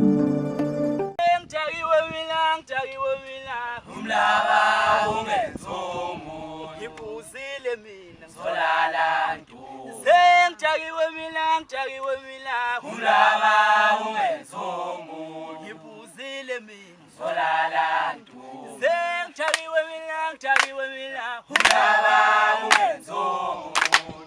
Ngidakiwe mina, ngidakiwe mina. Umlaba ungenzomu. Ngiphuzile mina. Solala ntu. Sengidakiwe mina, ngidakiwe mina. Umlaba ungenzomu. Ngiphuzile mina. Solala ntu. Sengidakiwe mina, ngidakiwe mina. Umlaba ungenzomu.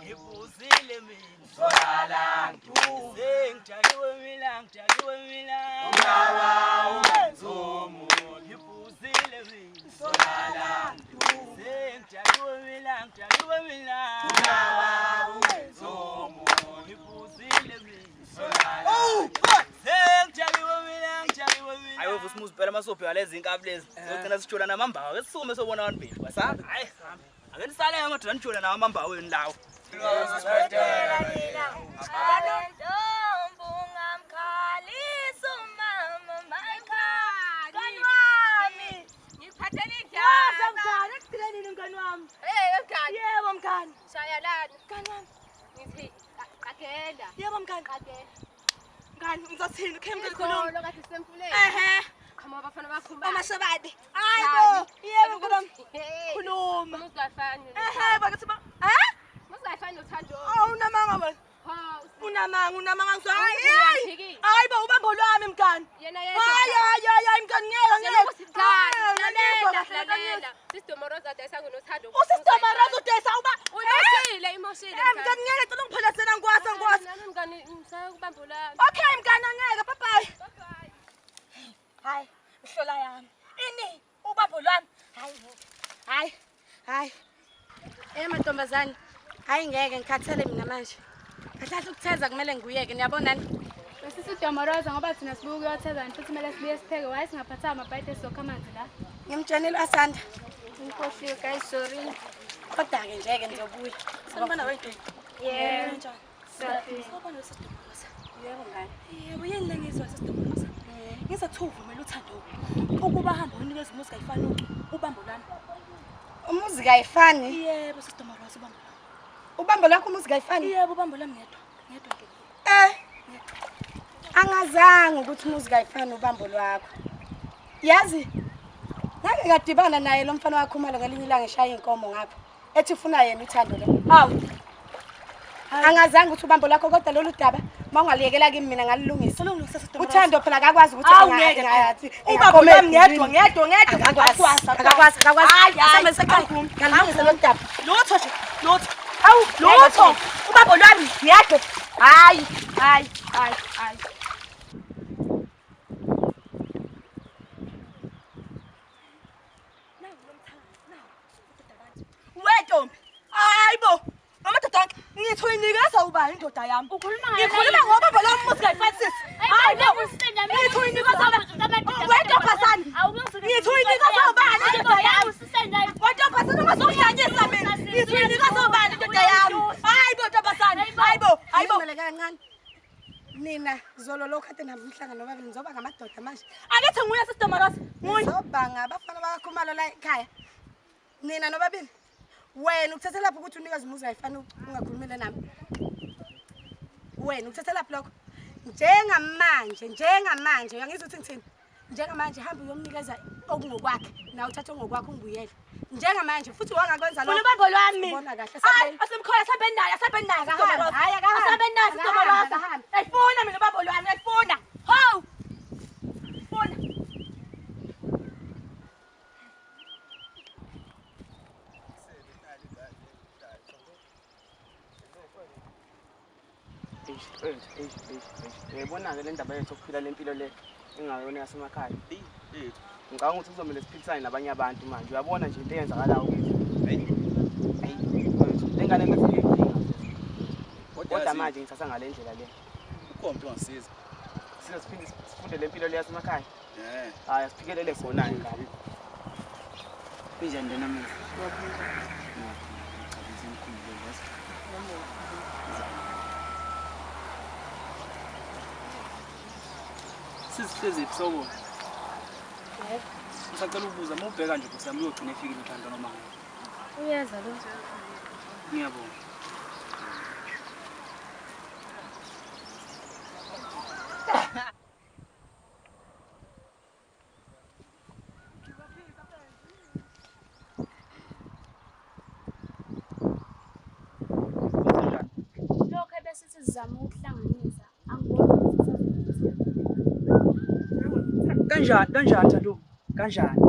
Ngiphuzile mina. Solala ntu. Sengidakiwe mina, ngidakiwe mina. Umlaba ungenzomu. Ngiphuzile mina. Solala ntu. Sengidakiwe mina, ngidakiwe mina. Umlaba ungenzomu. Ngiphuzile mina. Solala. Sengidakiwe mina, ngidakiwe mina. Hayi wevusa umuzi phela masobheka lezi inkabi lezi. Sogcina sijula namambawu. Ake sisukume sobona abantu bethu. Basabe. Hayi hambe. Ake nisale amadoda nijule nawo amambawu wenu lawo. Yebo mngani. Shayalana. Mngani wami. Ngithi qagela. Yebo mngani. Qagela. Mngani ngizothini ukhe ngikhuluma. Lo kade sisemfuleni. Ehhe. Qhamuka abafana bakhuluma. Amashabadi. Hayibo. Yebo khuluma. Khuluma. Muzayifani. Ehhe bakithi ba. Eh? Muzayifani nothando. Awu unamanga wena. Ha. Unamanga unamanga ngizwa. Hayi. Hayibo ubambo lwami mngani. Yena yedwa. Hayi hayi hayi mngani ngeke ngeke. Lalela lalela. Sister Desa ngonothando. Usister Moroza Desa uba umoshile imoshile. Mngani ngeke ngicela ungiphelezela ngwasa ngwasa. Nami mngani ngisayokubamba lami. Okay mngani angeke bye bye. Bye bye. Hayi ihlola yami. Ini ubambo lwami. Hayi hayi hayi. Mantombazane, hayi ngeke ngikhathele mina manje. Kahle ukutheza kumele ngiyeke niyabonani. Bese Moroza ngoba thina sibuya ukuyotheza futhi kumele sibuye sipheke waye singaphathanga amabhayidi esokha amanzi la. Ngimtshenile Asanda. Ngikhohliwe guys sorry. Kodwa-ke nje-ke ngizobuya. Sanibona wena. Yebo. Sawubona weSister Moroza. Yebo ngane. Yebo yini le ngizwa Sister Moroza? Ngizwa kuthiwa uvumela uthando ukuba hambe unikeze umuzi kayifani ubambo lwami. Umuzi kayifani? Yebo Sister Moroza ubambo lwami. Ubambo lwakho umuzi kayifani? Yebo ubambo lwami ngedwa. Ngedwa nje. Eh. Angazange ukuthi umuzi kayifani ubambo lwakho. Yazi ngake ngadibana naye lo mfana wakhumalo ngelinye ilanga eshaya inkomo ngapha. Ethi ufuna yena uthando lo. Hawu. Angazange ukuthi ubambo lwakho kodwa lolu daba mawungaliyekela kimi mina ngalilungisa. Uthando phela akakwazi ukuthi angathi ubambo lwami ngedwa ngedwa ngedwa akakwazi akakwazi akakwazi. Hayi sekhaya. Ngalungisa lo daba. Lutho nje lutho. Awu lutho ubambo lwami ngedwa. Hayi hayi hayi hayi. Wentombi. Hayibo. Amadoda ngithi uyinikeza ubani indoda yami? Ngikhuluma ngoba lo muzi kayifanisisi. Hayibo. Ngithi uyinikeza ubani? Wentombazane. Ngithi uyinikeza ubani indoda yami? Wentombazane ungazokuhlanyisa mina. Ngithi uyinikeza ubani indoda yami? Hayibo ntombazane. Hayibo. Hayibo. Kancane. Nina zolo lokho kade nami umhlangano nobabili nizoba ngamadoda manje. Angithi nguye Sister Moroza. Nguye. Nizoba ngabafana bakakhumalo la ekhaya. Nina nobabili. Wena ukuthatha lapho ukuthi unikeze umuzi ayifani ungakhulumile nami. Wena ukuthatha lapho lokho. Njengamanje, njengamanje uyangizwa ukuthi ngithini? Njengamanje hamba uyomnikeza okungokwakhe nawe uthathe okungokwakho ungibuyele. Njengamanje futhi wangakwenza lokho. Funa ubambo lwami. Ubona kahle. Hayi, asimkhola asambe naye, asambe naye Sister Moroza. Hayi akahambi. Asambe naye Sister Moroza. Ayifuna mina ubambo lwami, ayifuna. Hawu. Funa. Uyayibona-ke le ndaba yethu yokuphila le mpilo le engayona yasemakhaya. Ngicabanga ukuthi kuzomele siphilisane nabanye abantu manje. Uyabona nje into eyenzakalayo kithi. Le ngane ngathi ngiyayidinga. Kodwa manje ngithatha ngale ndlela le. Ukhona umuntu ongasiza. Size siphinde sifunde le mpilo le yasemakhaya. Hayi asiphikelele khona-ke ngane. Kunjani lena mina? Sizihlezi ebusuku. Yebo. Ngisacela ukubuza uma ubheka nje Nkosi yami uyogcina efikile uthando noma ngeke. Uyeza lo. Ngiyabonga. ukuhlanganisa angiboni ukuthi kusazokwenzeka. Kanjani kanjani Thando? Kanjani?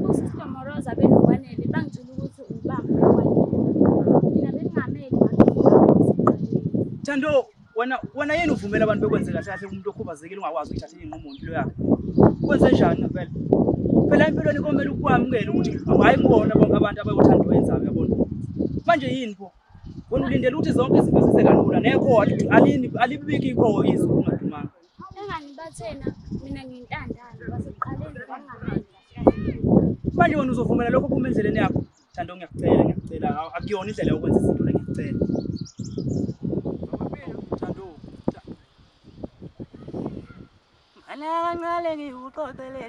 Usisi Domoroza benoKwanele bangitshela ukuthi ubamba uKwanele. Mina bengingamele ngathi. Thando, wena yini uvumela abantu bekwenze kahle kahle umuntu okhubazekile ungakwazi ukuyithathela iy'nqumo ngempilo yakhe? Kwenze njani ngempela? Phela empilweni komele ukwamukele ukuthi hhayi kubona bonke abantu abayothanda wenzayo, uyabona? Manje yini pho? Wena ulindele ukuthi zonke izinto zize kalula nekho alibiki ikho izulu ungadumanga. Engani bathena mina ngiyintandane kwasekuqaleni bengingamele. Manje wena uzovumela lokho kume endleleni yakho? Thando, ngiyakucela, ngiyakucela. Akuyona indlela yokwenza izinto le, ngiyakucela. Thando, Mana kancane ngikuxoxele.